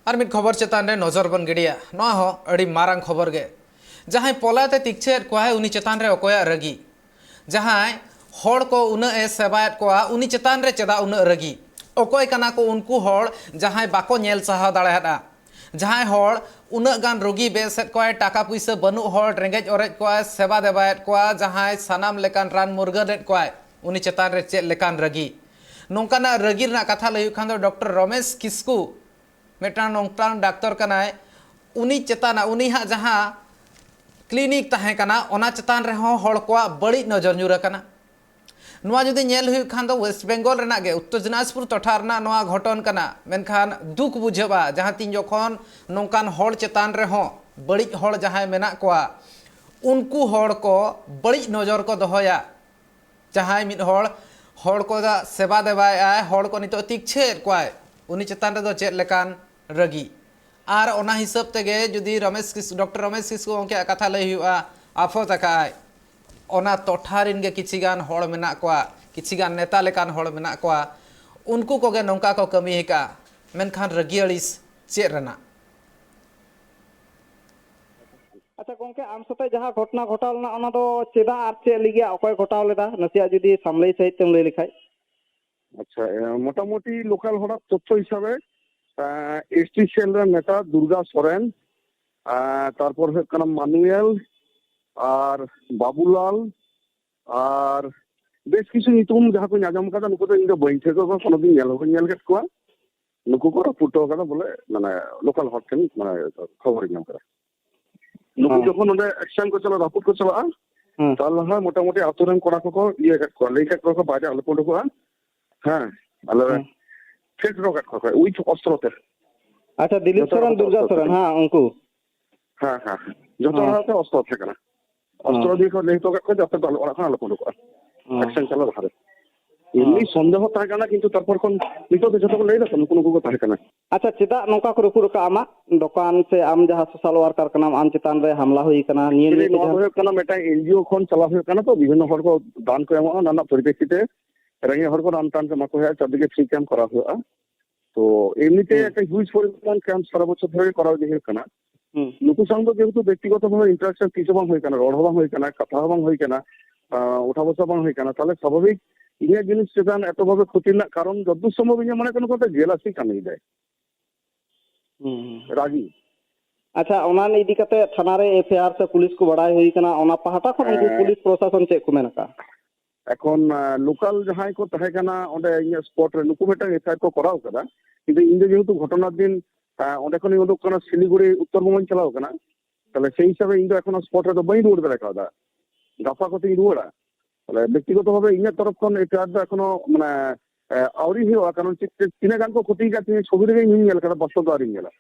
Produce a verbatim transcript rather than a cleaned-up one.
ᱟᱨ ᱢᱤᱫ ᱠᱷᱚᱵᱚᱨ ᱪᱮᱛᱟᱱ ᱨᱮ ᱱᱚᱡᱚᱨ ᱵᱚᱱ ᱜᱤᱰᱤᱭᱟ᱾ ᱱᱚᱣᱟ ᱦᱚᱸ ᱟᱹᱰᱤ ᱢᱟᱨᱟᱝ ᱠᱷᱚᱵᱚᱨ ᱜᱮ᱾ ᱡᱟᱦᱟᱸᱭ ᱯᱚᱞᱟᱛᱮ ᱛᱤᱠᱪᱷᱟᱹᱭᱮᱫ ᱠᱚᱣᱟᱭ, ᱩᱱᱤ ᱪᱮᱛᱟᱱ ᱨᱮ ᱚᱠᱚᱭᱟᱜ ᱨᱟᱹᱜᱤ? ᱡᱟᱦᱟᱸᱭ ᱦᱚᱲ ᱠᱚ ᱩᱱᱟᱹᱜ ᱮ ᱥᱮᱵᱟᱭᱮᱫ ᱠᱚᱣᱟ, ᱩᱱᱤ ᱪᱮᱛᱟᱱ ᱨᱮ ᱪᱮᱫᱟᱜ ᱩᱱᱟᱹᱜ ᱨᱟᱹᱜᱤ? ᱚᱠᱚᱭ ᱠᱟᱱᱟ ᱠᱚ ᱩᱱᱠᱩ ᱦᱚᱲ ᱡᱟᱦᱟᱸᱭ ᱵᱟᱠᱚ ᱧᱮᱞ ᱥᱟᱦᱟᱣ ᱫᱟᱲᱮᱭᱟᱫᱼᱟ? ᱡᱟᱦᱟᱸᱭ ᱦᱚᱲ ᱩᱱᱟᱹᱜ ᱜᱟᱱ ᱨᱩᱜᱤ ᱵᱮᱥᱮᱫ ᱠᱚᱣᱟᱭ, ᱴᱟᱠᱟ ᱯᱩᱭᱥᱟᱹ ᱵᱟᱹᱱᱩᱜ ᱦᱚᱲ, ᱨᱮᱸᱜᱮᱡ ᱚᱨᱮᱡ ᱠᱚᱣᱟᱭ, ᱥᱮᱵᱟ ᱫᱮᱵᱟᱭᱮᱫ ᱠᱚᱣᱟ, ᱡᱟᱦᱟᱸᱭ ᱥᱟᱱᱟᱢ ᱞᱮᱠᱟᱱ ᱨᱟᱱ ᱢᱩᱨᱜᱟᱹᱱᱮᱫ ᱠᱚᱣᱟᱭ, ᱩᱱᱤ ᱪᱮᱛᱟᱱ ᱨᱮ ᱪᱮᱫ ᱞᱮᱠᱟᱱ ᱨᱟᱹᱜᱤ? ᱱᱚᱝᱠᱟᱱᱟᱜ ᱨᱟᱹᱜᱤ ᱨᱮᱱᱟᱜ ᱠᱟᱛᱷᱟ ᱞᱟᱹᱭ ᱦᱩᱭᱩᱜ ᱠᱷᱟᱱ ᱫᱚ, ᱰᱚᱠᱴᱚᱨ ᱨᱚᱢᱮᱥ ᱠᱤᱥᱠᱩ ᱢᱤᱫᱴᱟᱝ ᱱᱚᱝᱠᱟᱱ ᱰᱟᱠᱛᱚᱨ ᱠᱟᱱᱟᱭ, ᱩᱱᱤ ᱪᱮᱛᱟᱱ, ᱩᱱᱤᱭᱟᱜ ᱡᱟᱦᱟᱸ ᱠᱞᱤᱱᱤᱠ ᱛᱟᱦᱮᱸ ᱠᱟᱱᱟ, ᱚᱱᱟ ᱪᱮᱛᱟᱱ ᱨᱮᱦᱚᱸ ᱦᱚᱲ ᱠᱚᱣᱟᱜ ᱵᱟᱹᱲᱤᱡ ᱱᱚᱡᱚᱨ ᱧᱩᱨ ᱟᱠᱟᱱᱟ᱾ ᱱᱚᱣᱟ ᱡᱩᱫᱤ ᱧᱮᱞ ᱦᱩᱭᱩᱜ ᱠᱷᱟᱱ ᱫᱚ, ᱳᱭᱮᱥᱴ ᱵᱮᱝᱜᱚᱞ ᱨᱮᱱᱟᱜ ᱜᱮ, ᱩᱛᱛᱚᱨ ᱫᱤᱱᱟᱡᱽᱯᱩᱨ ᱴᱚᱴᱷᱟ ᱨᱮᱱᱟᱜ ᱱᱚᱣᱟ ᱜᱷᱚᱴᱚᱱ ᱠᱟᱱᱟ᱾ ᱢᱮᱱᱠᱷᱟᱱ ᱫᱩᱠ ᱵᱩᱡᱷᱟᱹᱜᱼᱟ, ᱡᱟᱦᱟᱸ ᱛᱤᱱ ᱡᱚᱠᱷᱚᱱ ᱱᱚᱝᱠᱟᱱ ᱦᱚᱲ ᱪᱮᱛᱟᱱ ᱨᱮᱦᱚᱸ ᱵᱟᱹᱲᱤᱡ ᱦᱚᱲ ᱡᱟᱦᱟᱸᱭ ᱢᱮᱱᱟᱜ ᱠᱚᱣᱟ, ᱩᱱᱠᱩ ᱦᱚᱲ ᱠᱚ ᱵᱟᱹᱲᱤᱡ ᱱᱚᱡᱚᱨ ᱠᱚ ᱫᱚᱦᱚᱭᱟ᱾ ᱡᱟᱦᱟᱸᱭ ᱢᱤᱫ ᱦᱚᱲ, ᱦᱚᱲ ᱠᱚ ᱥᱮᱵᱟ ᱫᱮᱵᱟᱭᱮᱫᱼᱟᱭ, ᱦᱚᱲ ᱠᱚ ᱱᱤᱛᱚᱜ ᱛᱤᱠᱪᱷᱟᱹᱭᱮᱫ ᱠᱚᱣᱟᱭ, ᱩᱱᱤ ᱪᱮᱛᱟᱱ ᱨᱮᱫᱚ ᱪᱮᱫ ᱞᱮᱠᱟᱱ ᱨᱟᱹᱜᱤ? ᱟᱨ ᱚᱱᱟ ᱦᱤᱥᱟᱹᱵ ᱛᱮᱜᱮ ᱡᱩᱫᱤ ᱨᱚᱢᱮᱥ ᱠᱤᱥ-, ᱰᱚᱠᱴᱚᱨ ᱨᱚᱢᱮᱥ ᱠᱤᱥᱠᱩ ᱜᱚᱢᱠᱮᱭᱟᱜ ᱠᱟᱛᱷᱟ ᱞᱟᱹᱭ ᱦᱩᱭᱩᱜᱼᱟ, ᱟᱯᱷᱚᱛ ᱟᱠᱟᱫᱼᱟᱭ, ᱚᱱᱟ ᱴᱚᱴᱷᱟ ᱨᱮᱱ ᱜᱮ ᱠᱤᱪᱷᱤ ᱜᱟᱱ ᱦᱚᱲ ᱢᱮᱱᱟᱜ ᱠᱚᱣᱟ, ᱠᱤᱪᱷᱤ ᱜᱟᱱ ᱱᱮᱛᱟ ᱞᱮᱠᱟᱱ ᱦᱚᱲ ᱢᱮᱱᱟᱜ ᱠᱚᱣᱟ, ᱩᱱᱠᱩ ᱠᱚᱜᱮ ᱱᱚᱝᱠᱟ ᱠᱚ ᱠᱟᱹᱢᱤ ᱟᱠᱟᱫᱼᱟ᱾ ᱢᱮᱱᱠᱷᱟᱱ ᱨᱟᱹᱜᱤ ᱟᱹᱲᱤᱥ ᱪᱮᱫ ᱨᱮᱱᱟᱜ? ᱟᱪᱪᱷᱟ ᱜᱚᱝᱠᱮ, ᱟᱢ ᱥᱟᱛᱮ ᱡᱟᱦᱟᱸ ᱜᱷᱚᱴᱚᱱᱟ ᱜᱷᱚᱴᱟᱣ ᱞᱮᱱᱟ, ᱚᱱᱟ ᱫᱚ ᱪᱮᱫᱟᱜ ᱟᱨ ᱪᱮᱫ ᱞᱟᱹᱜᱤᱫ, ᱚᱠᱚᱭ ᱜᱷᱚᱴᱟᱣ ᱞᱮᱫᱟ, ᱱᱟᱥᱮᱭᱟᱜ ᱡᱩᱫᱤ ᱥᱟᱢᱞᱟᱹᱭ ᱥᱟᱺᱦᱤᱡ ᱛᱮᱢ ᱞᱟᱹᱭ ᱞᱮᱠᱷᱟᱡ? ᱟᱪᱪᱷᱟ, ᱮ, ᱢᱚᱴᱟᱢᱩᱴᱤ ᱞᱳᱠᱟᱞ ᱦᱚᱲᱟᱜ ᱛᱚᱛᱛᱷᱚ ᱦᱤᱥᱟᱹᱵᱮ, ᱮ, ᱮᱥ ᱴᱤ ᱥᱮᱞ ᱨᱮᱱ ᱱᱮᱛᱟ ᱫᱩᱨᱜᱟ ᱥᱚᱨᱮᱱ, ᱮ, ᱛᱟᱨᱯᱚᱨ ᱦᱩᱭᱩᱜ ᱠᱟᱱᱟ ᱢᱟᱱᱩᱭᱮᱞ ᱟᱨ ᱵᱟᱵᱩᱞᱟᱞ ᱟᱨ ᱵᱮᱥ ᱠᱤᱪᱷᱩ ᱧᱩᱛᱩᱢ ᱡᱟᱦᱟᱸ ᱠᱚᱧ ᱟᱸᱡᱚᱢ ᱠᱟᱫᱟ, ᱱᱩᱠᱩ ᱫᱚ ᱤᱧ ᱫᱚ ᱵᱟᱹᱧ ᱴᱷᱟᱹᱣᱠᱟᱹ ᱠᱚᱣᱟ, ᱠᱳᱱᱳ ᱫᱤᱱ ᱧᱮᱞ ᱦᱚᱸ ᱵᱟᱹᱧ ᱧᱮᱞ ᱠᱮᱫ ᱠᱚᱣᱟ᱾ ᱱᱩᱠᱩ ᱠᱚ ᱨᱟᱹᱯᱩᱫ ᱦᱚᱴᱚ ᱠᱟᱫᱟ ᱵᱚᱞᱮ, ᱢᱟᱱᱮ, ᱞᱳᱠᱟᱞ ᱦᱚᱲ ᱴᱷᱮᱱ, ᱢᱟᱱᱮ, ᱠᱷᱚᱵᱚᱨᱤᱧ ᱧᱟᱢ ᱠᱟᱫᱟ᱾ ᱱᱩᱠᱩ ᱦᱮᱸ᱾ ᱡᱚᱠᱷᱚᱱ ᱚᱸᱰᱮ ᱮᱠᱥᱮᱱ ᱠᱚ ᱪᱟᱞᱟᱜᱼᱟ, ᱨᱟᱹᱯᱩᱫ ᱠᱚ ᱪᱟᱞᱟᱜᱼᱟ, ᱦᱮᱸ᱾ ᱛᱟᱨ ᱞᱟᱦᱟ ᱢᱚᱴᱟᱢᱩᱴᱤ ᱟᱛᱳ ᱨᱮᱱ ᱠᱚᱲᱟ ᱠᱚᱠᱚ ᱤᱭᱟᱹ ᱠᱟᱫ ᱠᱚᱣᱟ, ᱞᱟᱹᱭ ᱠᱟᱫ ᱠᱚᱣᱟ ᱠᱚ, "ᱵᱟᱭᱨᱮ ᱟᱞᱚᱯᱮ ᱩᱰᱩᱠᱚᱜᱼᱟ", ᱦᱮᱸ, ᱟᱞᱮ ᱦᱮᱸ᱾ ᱛᱷᱨᱮᱴ ᱦᱚᱴᱚ ᱠᱟᱫ ᱠᱚᱣᱟ ᱠᱚ, ᱩᱭᱤᱛᱷ ᱚᱥᱛᱨᱚ ᱛᱮ᱾ ᱟᱪᱪᱷᱟ, ᱫᱤᱞᱤᱯ ᱡᱚᱛᱚ ᱥᱚᱨᱮᱱ, ᱦᱚᱲ ᱫᱩᱨᱜᱟ ᱚᱥᱛᱨᱚ ᱥᱚᱨᱮᱱ, ᱛᱮ᱾ ᱦᱮᱸ, ᱩᱱᱠᱩ᱾ ᱦᱮᱸ, ᱦᱮᱸ, ᱦᱮᱸ᱾ ᱡᱚᱛᱚ ᱦᱮᱸ᱾ ᱦᱚᱲ ᱛᱮ ᱚᱥᱛᱨᱚ ᱛᱟᱦᱮᱸ ᱠᱟᱱᱟ᱾ ᱦᱮᱸ᱾ ᱚᱥᱛᱨᱚ ᱫᱤᱭᱮ ᱠᱚ ᱞᱟᱹᱭ ᱦᱚᱴᱚ ᱠᱟᱫ ᱠᱚᱣᱟ ᱡᱮ ᱟᱯᱮ ᱫᱚ ᱟᱞᱚ, ᱚᱲᱟᱜ ᱠᱷᱚᱱ ᱟᱞᱚᱯᱮ ᱩᱰᱩᱠᱚᱜᱼᱟ᱾ ᱦᱮᱸ᱾ ᱮᱠᱥᱮᱱ ᱪᱟᱞᱟᱜ ᱞᱟᱦᱟᱨᱮ᱾ ᱦᱮᱸ᱾ ᱮᱢᱱᱤ ᱥᱚᱱᱫᱮᱦᱚ ᱛᱟᱦᱮᱸ ᱠᱟᱱᱟ, ᱠᱤᱱᱛᱩ ᱛᱟᱨᱯᱚᱨ ᱠᱷᱚᱱ ᱱᱤᱛᱚᱜ ᱫᱚ ᱡᱚᱛᱚ ᱠᱚ ᱞᱟᱹᱭ ᱫᱟ ᱛᱚ, ᱱᱩᱠᱩ, ᱱᱩᱠᱩ ᱠᱚ ᱛᱟᱦᱮᱸ ᱠᱟᱱᱟ᱾ ᱟᱪᱪᱷᱟ, ᱪᱮᱫᱟᱜ ᱱᱚᱝᱠᱟ ᱠᱚ ᱨᱟᱹᱯᱩᱫ ᱟᱠᱟᱫ ᱟᱢᱟᱜ ᱫᱚᱠᱟᱱ? ᱥᱮ ᱟᱢ ᱡᱟᱦᱟᱸ ᱥᱳᱥᱟᱞ ᱣᱟᱨᱠᱟᱨ ᱠᱟᱱᱟᱢ, ᱟᱢ ᱪᱮᱛᱟᱱ ᱨᱮ ᱦᱟᱢᱞᱟ ᱦᱩᱭ ᱠᱟᱱᱟ, ᱱᱤᱭᱟᱹ ᱮᱠᱪᱩᱭᱮᱞᱤ ᱱᱤᱭᱟᱹᱛᱮ ᱱᱚᱣᱟ ᱫᱚ ᱡᱟᱦᱟᱸ ᱦᱩᱭᱩᱜ ᱠᱟᱱᱟ, ᱢᱤᱫᱴᱟᱝ ᱮᱱ ᱡᱤ ᱳ ᱠᱷᱚᱱ ᱪᱟᱞᱟᱣ ᱦᱩᱭᱩᱜ ᱠᱟᱱᱟ ᱛᱚ, ᱵᱤᱵᱷᱤᱱᱱᱚ ᱦᱚᱲ ᱠᱚ ᱫᱟᱱ ᱠᱚ ᱮᱢᱚᱜᱼᱟ, ᱚᱱᱟ ᱨᱮᱱᱟᱜ ᱯᱚᱨᱤᱯᱨᱮᱠᱠᱷᱤᱛᱮ ᱨᱮᱸᱜᱮᱡ ᱦᱚᱲ ᱠᱚ ᱨᱟᱱ ᱴᱟᱱ ᱠᱚ ᱮᱢᱟ ᱠᱚ ᱦᱩᱭᱩᱜᱼᱟ, ᱪᱟᱨᱫᱤᱠᱮ ᱯᱷᱨᱤ ᱠᱮᱢᱯ ᱠᱚᱨᱟᱣ ᱦᱩᱭᱩᱜᱼᱟ᱾ ᱛᱚ ᱮᱢᱱᱤᱛᱮ ᱦᱩᱸ᱾ ᱮᱠᱴᱟ ᱦᱤᱭᱩᱡ ᱯᱚᱨᱤᱢᱟᱱ ᱠᱮᱢᱯ ᱥᱟᱨᱟ ᱵᱚᱪᱷᱚᱨ ᱫᱷᱚᱨᱮ ᱜᱮ ᱠᱚᱨᱟᱣ ᱤᱫᱤ ᱦᱩᱭᱩᱜ ᱠᱟᱱᱟ᱾ ᱦᱩᱸ᱾ ᱱᱩᱠᱩ ᱥᱟᱶ ᱫᱚ ᱡᱮᱦᱮᱛᱩ ᱵᱮᱠᱛᱤᱜᱚᱛᱚ ᱵᱷᱟᱵᱮ ᱤᱱᱴᱟᱨᱟᱠᱥᱚᱱ ᱛᱤᱥ ᱦᱚᱸ ᱵᱟᱝ ᱦᱩᱭ ᱠᱟᱱᱟ, ᱨᱚᱲ ᱦᱚᱸ ᱵᱟᱝ ᱦᱩᱭ ᱠᱟᱱᱟ, ᱠᱟᱛᱷᱟ ᱦᱚᱸ ᱵᱟᱝ ᱦᱩᱭ ᱠᱟᱱᱟ, ᱟᱸ, ᱩᱴᱷᱟ ᱵᱚᱥᱟ ᱵᱟᱝ ᱦᱩᱭ ᱠᱟᱱᱟ, ᱛᱟᱦᱞᱮ ᱥᱟᱵᱷᱟᱵᱤᱠ ᱤᱧᱟᱹᱜ ᱡᱤᱱᱤᱥ ᱪᱮᱛᱟᱱ ᱮᱛᱚ ᱵᱷᱟᱵᱮ ᱠᱷᱚᱛᱤ ᱨᱮᱱᱟᱜ ᱠᱟᱨᱚᱱ ᱡᱚᱛᱫᱩᱨ ᱥᱚᱢᱵᱷᱚᱵ ᱤᱧᱟᱹᱜ ᱢᱚᱱᱮ ᱠᱟᱱᱟ ᱠᱚᱛᱮ ᱡᱮᱞᱟᱥᱤ ᱠᱟᱹᱢᱤᱭᱮᱫᱟᱭ᱾ ᱦᱩᱸ᱾ ᱨᱟᱜᱤ᱾ ᱟᱪᱪᱷᱟ, ᱚᱱᱟ ᱤᱫᱤ ᱠᱟᱛᱮ ᱛᱷᱟᱱᱟ ᱨᱮ ᱮᱯᱷ ᱟᱭ ᱟᱨ ᱥᱮ ᱯᱩᱞᱤᱥ ᱠᱚ ᱵᱟᱲᱟᱭ ᱦᱩᱭ ᱠᱟᱱᱟ, ᱚᱱᱟ ᱯᱟᱦᱴᱟ ᱠᱷᱚᱱ ᱩᱱᱠᱩ ᱦᱮᱸ᱾ ᱯᱩᱞᱤᱥ ᱯᱨᱚᱥᱟᱥᱚᱱ ᱪᱮᱫ ᱠᱚ ᱢᱮᱱ ᱟᱠᱟᱫᱼᱟ? ᱮᱠᱷᱚᱱ, ᱟᱸ, ᱞᱳᱠᱟᱞ ᱡᱟᱦᱟᱸᱭ ᱠᱚ ᱛᱟᱦᱮᱸ ᱠᱟᱱᱟ ᱚᱸᱰᱮ ᱤᱧᱟᱹᱜ ᱥᱯᱚᱴ ᱨᱮ, ᱱᱩᱠᱩ ᱢᱤᱫᱴᱟᱝ ᱮᱯᱷ ᱟᱭ ᱟᱨ ᱠᱚ ᱠᱚᱨᱟᱣ ᱠᱟᱫᱟ, ᱠᱤᱱᱛᱩ ᱤᱧ ᱫᱚ ᱡᱮᱦᱮᱛᱩ ᱜᱷᱚᱴᱚᱱᱟ ᱫᱤᱱ, ᱟᱸ, ᱚᱸᱰᱮ ᱠᱷᱚᱱᱤᱧ ᱩᱰᱩᱠ ᱠᱟᱱᱟ, ᱥᱤᱞᱤᱜᱩᱲᱤ ᱩᱛᱛᱚᱨ ᱵᱚᱝᱜᱚᱧ ᱪᱟᱞᱟᱣ ᱠᱟᱱᱟ, ᱛᱟᱦᱞᱮ ᱥᱮᱭ ᱦᱤᱥᱟᱵᱮ ᱤᱧ ᱫᱚ ᱮᱠᱷᱚᱱᱳ ᱥᱯᱚᱴ ᱨᱮᱫᱚ ᱵᱟᱹᱧ ᱨᱩᱣᱟᱹᱲ ᱫᱟᱲᱮ ᱠᱟᱣᱫᱟ᱾ ᱜᱟᱯᱟ ᱠᱚᱛᱮᱧ ᱨᱩᱣᱟᱹᱲᱟ᱾ ᱛᱟᱦᱞᱮ ᱵᱮᱠᱛᱤᱜᱚᱛᱚ ᱵᱷᱟᱵᱮ ᱤᱧᱟᱹᱜ ᱛᱚᱨᱚᱯ ᱠᱷᱚᱱ ᱮᱯᱷ ᱟᱭ ᱟᱨ ᱫᱚ ᱮᱠᱷᱚᱱᱳ, ᱢᱟᱱᱮ, ᱮ, ᱟᱹᱣᱨᱤ ᱦᱩᱭᱩᱜᱼᱟ, ᱠᱟᱨᱚᱱ ᱪᱮᱫ, ᱪᱮᱫ, ᱛᱤᱱᱟᱹᱜ ᱜᱟᱱ ᱠᱚ ᱠᱷᱚᱛᱤ ᱟᱠᱟᱫ ᱛᱤᱧᱟ ᱪᱷᱚᱵᱤ ᱨᱮᱜᱮ ᱤᱧ ᱧᱮᱞ ᱟᱠᱟᱫᱟ, ᱵᱟᱥᱛᱚᱵ ᱫᱚ ᱟᱹᱣᱨᱤᱧ ᱧᱮᱞᱟ᱾